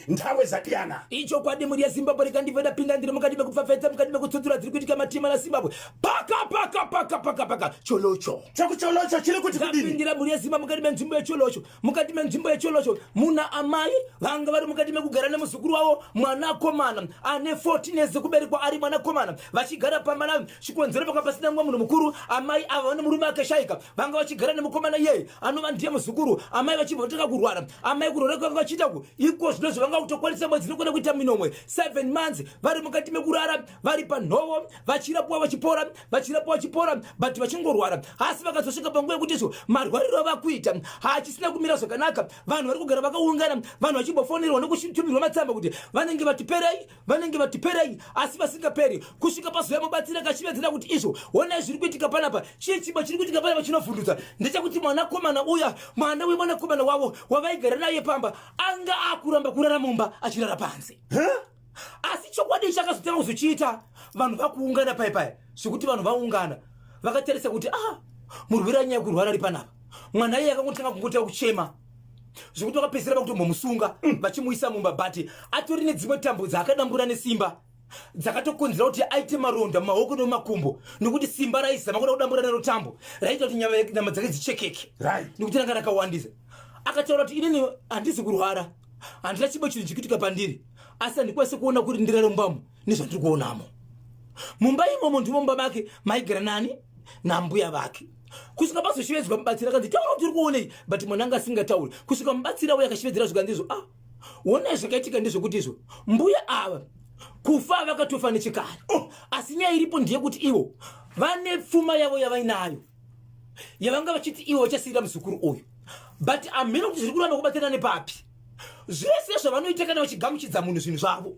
Nthawe zadiyana. Ichokwadi mhuri yeZimbabwe rikandibva ndapinda ndiri mukati mekupfapfaidza mukati mekutsudzura dziri kuitika matima naZimbabwe paka paka paka paka paka cholocho Chekucholocho chiri kuti kudini? Ndapindira mhuri yeZimbabwe mukati menzvimbo yecholocho mukati menzvimbo yecholocho muna amai vanga vari mukati mekugara nemuzukuru wavo mwanakomana ane 14 years dzekuberekwa ari mwanakomana vachigara pamba navo chikonzero panga pasina mumwe munhu mukuru amai ava vane murume akashaika vanga vachigara nemukomana iyeye anova ndiye muzukuru amai vachibva vatanga kurwara amai kurwara kwanga vachiita ku iko zvino zvavanga kutokwanisa mwedzi inokwana kuita minomwe 7 months vari mukati mekurara vari panhovo vachirapwa vachipora vachirapwa vachipora but vachingorwara asi vakazosvika panguva yekuti izvo marwariro avakuita haachisina kumira zvakanaka vanhu vari kugara vakaungana vanhu vachimbofonerwa nekutumirwa matsamba kuti vanenge vatiperei vanenge vatiperei asi vasingaperi kusvika pazuva mubatsiri akachivedzera kuti izvo honai zviri kuitika panapa chii chimwe chiri kuitika panapa chinovhundutsa ndechekuti mwanakomana uya mwana wemwanakomana wavo wavaigara naye pamba anga akuramba kurara mumba achirara panze asi chokwadi ichi akazotanga kuzochiita vanhu vakuungana pai paya zvekuti vanhu vaungana vakatarisa kuti ah murwere anyaya kurwara ari panapa mwana iye akangotanga kungotanga kuchema zvekuti vakapedzisira vakutombomusunga vachimuisa mumba but atori nedzimwe tambo dzaakadambura nesimba dzakatokonzera kuti aite maronda mumaoko nemumakumbo nekuti simba raizama kuda kudambura naro tambo raiita kuti nyama dzake dzichekeke nekuti ranga rakawandisa akataura kuti inini handisi kurwara handina chimwe chinhu chikuitika pandiri asi handikwanisi kuona kuti ndirare mumbamo nezvandiri kuonamo mumba imomo ndimo mumba make maigara nani nambuya vake kusvika pazoshevedzwa mubatsiri akanzi taura kuti uri kuonei but mwana anga asingatauri kusvika mubatsiri auya akashevedzera zvikanzi izvo ah wonai zvakaitika ndezvekuti izvo mbuya ava kufa vakatofa nechekare oh, asi nyaya iripo ndeyekuti ivo vane pfuma yavo yavainayo yavanga vachiti ivo vachasiira muzukuru uyu but amhino kuti zviri kuramba kubatana nepapi zvese zvavanoita kana vachigamuchidza munhu zvinhu zvavo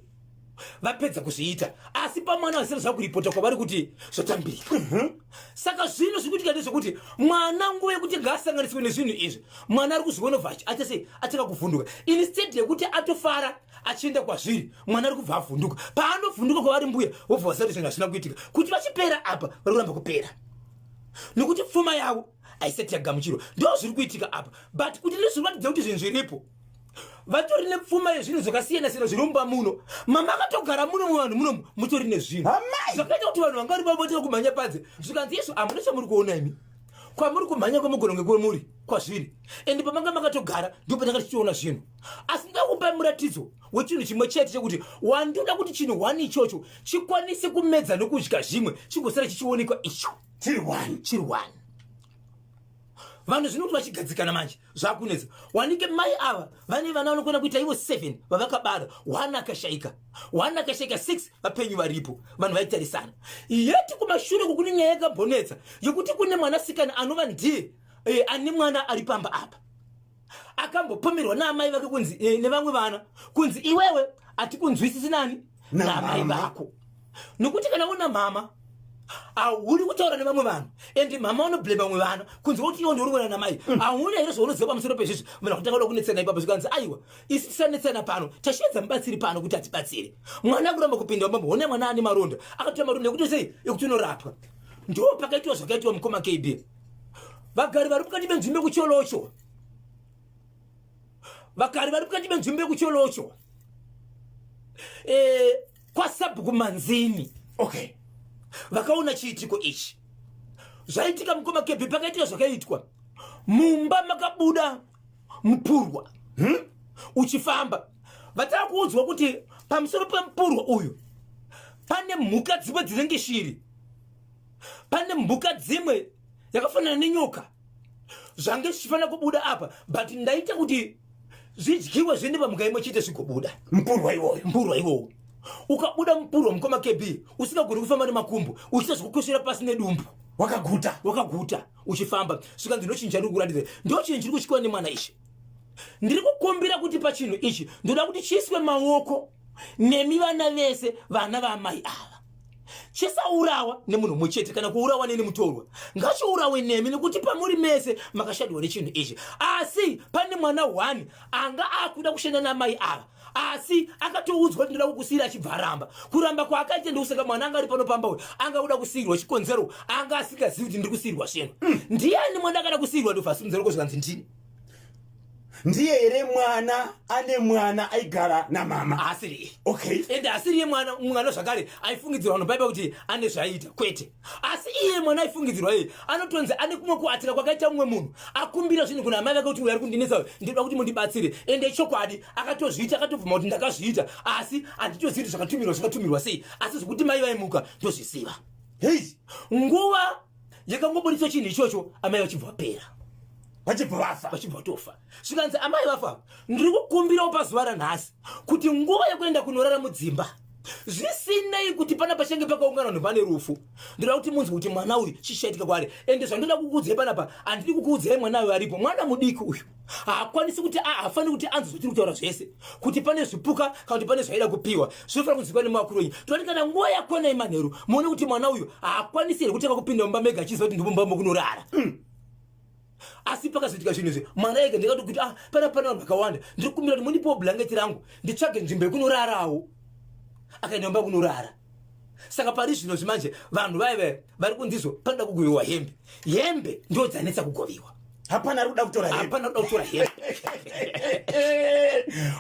vapedza kuzviita asi pamwana vasina zvakuripota kwavari kuti zvatambirika mhm. Saka zvinhu zviri kuitika ndezvekuti mwana nguva yekuti ngaasanganiswe nezvinhu izvi mwana ari kuzviona bva acha sei atanga kuvhunduka instead yekuti atofara achienda kwazviri mwana ari kubva avhunduka paanovhunduka kwavari mbuya vobva vaziva kuti zvinhu hazvina kuitika kuti vachipera apa vari kuramba kupera nokuti pfuma yavo haisati yagamuchirwa ndo zviri kuitika apa but kuti ndizviratidze kuti zvinhu zviripo vatori nepfuma yezvinhu zvakasiyana siyana zviri mumba muno mama akatogara muno muvanhu munomu mutori nezvinhu zvakaita kuti vanhu vanga vari vavotera kumhanya panze zvikanzi izvo hamuna chamuri kuona imi kwamuri kumhanya kwamugona kunge kwemuri kwazviri ende pamanga makatogara ndipo patanga tichiona zvinhu asi ndoda kupa muratidzo wechinhu chimwe chete chekuti wandoda kuti chinhu one ichocho chikwanise kumedza nokudya zvimwe chigosara chichionekwa icho chiri one chiri one vanhu zvino kuti vachigadzikana manje zvakunetsa wanike mai ava vane vana vanokona kuita ivo 7 vavakabara one akashaika one akashaika 6 vapenyu varipo vanhu vaitarisana yeti kumashure kukune nyaya yakambonetsa yekuti kune mwanasikana anova ndiye eh, ane mwana ari pamba apa akambopomerwa naamai vake kunzi eh, nevamwe vana kunzi iwewe atikunzwisisi nani naamai vako nokuti kana una mama hauri kutaura nevamwe vanhu and mama unoblame vamwe vana kunzi woti iwo ndiuri kuona namai hauna here zvaunoziva pamusoro pezvizvi munhu akutanga kuda kunetsana ipapo zvikanzi aiwa isu tisanetsana pano tasheedza mubatsiri pano kuti atibatsire mwana akuramba kupinda mumba hona mwana ane maronda akatora maronda ekuti sei ekuti unorapwa ndo pakaitwa zvakaitwa mukoma kb vagari vari mukati menzvimbo yekucholocho vagari vari mukati menzvimbo yekucholocho e, kwasabhuku manzini okay vakaona chiitiko ichi zvaitika mukoma kebhi pakaitika zvakaitwa mumba makabuda mupurwa hmm? uchifamba vatava kuudzwa kuti pamusoro pemupurwa uyu pane mhuka dzimwe dzinenge shiri pane mhuka dzimwe yakafanana nenyoka zvange zvichifanira kubuda apa but ndaita kuti zvidyiwe zviende pamhuka imwe chete zvigobuda mpurwa iwoyo mpurwa iwowo ukabuda mupurwa mukoma kb usingagoni kufamba nemakumbo uchiita zvekukwesvera pasi nedumbu wakaguta wakaguta uchifamba svikanzi ndochinhu chandiri kuratidza ndochinhu chiri kutyiwa nemwana ichi ndiri kukumbira kuti pachinhu ichi ndoda kuti chiiswe maoko nemi vana vese vana vaamai ava chisaurawa nemunhu mumwe chete kana kuurawa neni mutorwa ngachiurawe nemi nekuti pamuri mese makashadiwa nechinhu ichi asi pane mwana one anga akuda kushanda namai ava asi akatoudzwa kuti ndoda kukusiyira achibva aramba kuramba kwaakaita ndokusaka mwana anga ari pano pamba uyu anga kuda kusiyirwa chikonzero anga asingazivi kuti ndiri kusiyirwa zvinhu mm. ndiyani mwana akada kusiyirwa ndobva asimudzira ko zvikanzi ndini Ndiye here mwana ane mwana aigara namama? Asiri. Okay. Ende asiri yemwana mwana zvakare aifungidzirwa vanhu paipa kuti ane zvaiita, kwete. Asi iye mwana aifungidzirwa iye anotonzi ane kumwe kuatira kwakaita mumwe munhu akumbira zvinhu kuna amai vake kuti uyo ari kundinetsa uyu, ndinoda kuti mundibatsire. Ende chokwadi akatozviita, akatobvuma kuti ndakazviita, asi handitozivi kuti zvakatumirwa zvakatumirwa sei, asi zvekuti mai vaimuka ndozviziva. Hei. Nguva yakangoburitswa chinhu ichocho, amai vachibva vapera, vachibva vafa, vachibva vatofa. Zvikanzi amai vafa, ndiri kukumbirawo pazuva ranhasi kuti nguva yekuenda kunorara mudzimba, zvisinei kuti pana pachange pakaungana vanhu pane rufu, ndoda kuti munzwe kuti mwana uyu chichaitika kwaari. Ende zvandoda kukuudzai panapa, handidi kukuudzai mwana uyu aripo, mwana mudiki uyu haakwanisi kuti haafaniri kuti anzwe zvatiri kutaura zvese, kuti pane zvipuka kana kuti pane zvaida kupiwa, zvinofanira kunzwikwa nemavakuru enyu. Toti kana nguva yakwana yemanheru, muone kuti mwana uyu haakwanisi here kutanga kupinda mumba mega achiziva kuti ndipo mumba mokunorara. Asi pakazoitika zvinhu izvi, mwana ega ndikati kuti ah, pana pane vanhu vakawanda, ndiri kukumbira kuti mundipewo bhurangeti rangu nditsvage nzvimbo yekunorarawo. Akaenda mumba kunorara. Saka pari zvino zvimanje vanhu vaive vari kunzizvo panoda kugoviwa hembe, hembe ndo dzanetsa kugoviwa. Hapana ari kuda kutora hembe. Hapana kuda kutora hembe.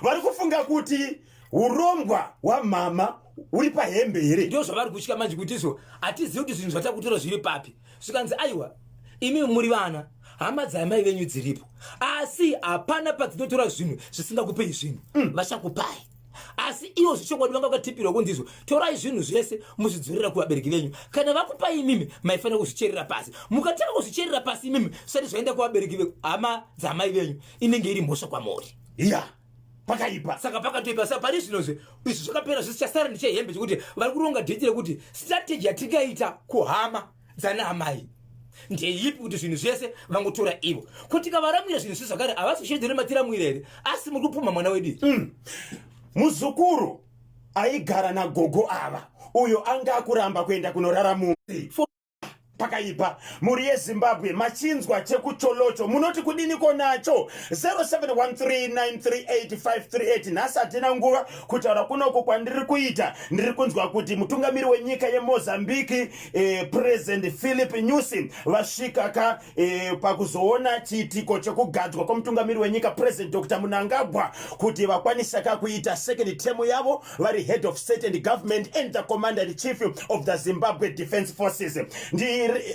Vari kufunga kuti urombwa hwamama uri pahembe here? Ndio zvavari kutya manje, kuti izvo hatizivi kuti zvinhu zvatakutora zviri papi. Zvikanzi aiwa, imi muri vana, hama dzamai venyu dziripo, asi hapana padzinotora zvinhu zvisingakupei zvinhu. Vachakupai. Asi ivo zvechokwadi vanga vakatipirwa kunzi izvo torai zvinhu zvese muzvidzorera kuvabereki venyu. Kana vakupai imimi, maifanira kuzvicherera pasi. Mukatanga kuzvicherera pasi imimi zvisati zvaenda kuvabereki hama dzamai venyu, inenge iri mhosva kwamuri. Ya, pakaipa. Saka pakatoipa. Saka pari zvinozve izvi zvakapera zvese, chasara ndechehembe, chekuti vari kuronga dheti rekuti strategy yatingaita kuhama dzana amai ndeipi kuti zvinhu zvese vangotora ivo. Kuti tikavaramwira zvinhu zvese zvakare, havasi kushedzere matiramwira here? Asi muri kupumha mwana wedu. Muzukuru aigara nagogo ava uyo anga akuramba kuenda kunorara mu pakaipa. Mhuri yeZimbabwe, machinzwa chekuTsholotsho, munoti kudiniko nacho? 0713938538. Nhasi hatina nguva kutaura kunoku kwandiri kuita. Ndiri kunzwa kuti mutungamiri wenyika yeMozambique, President Philip Nyusi, vasvika ka pakuzoona chiitiko chekugadzwa kwemutungamiri wenyika President Dr Mnangagwa, kuti vakwanisa ka kuita second term yavo vari head of state and government and the commander in chief of the Zimbabwe Defense Forces.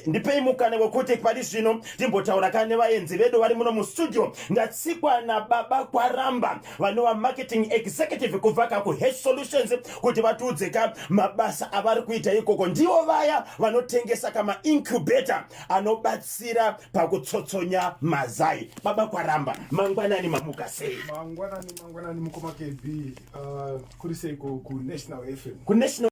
Ndipei mukana wekuti pari zvino timbotaura ka nevaenzi vedu vari muno mustudio. Ndatsikwa nababa Kwaramba, vanova marketing executive kubva ka kuH Solutions, kuti vatiudze ka mabasa avari kuita ikoko. Ndivo vaya vanotengesa kamaincubator anobatsira pakutsotsonya mazai. Baba Kwaramba, mangwanani, mamuka sei? Mangwanani, mangwanani, mukoma KB. Kuri sei kuNational FM? KuNational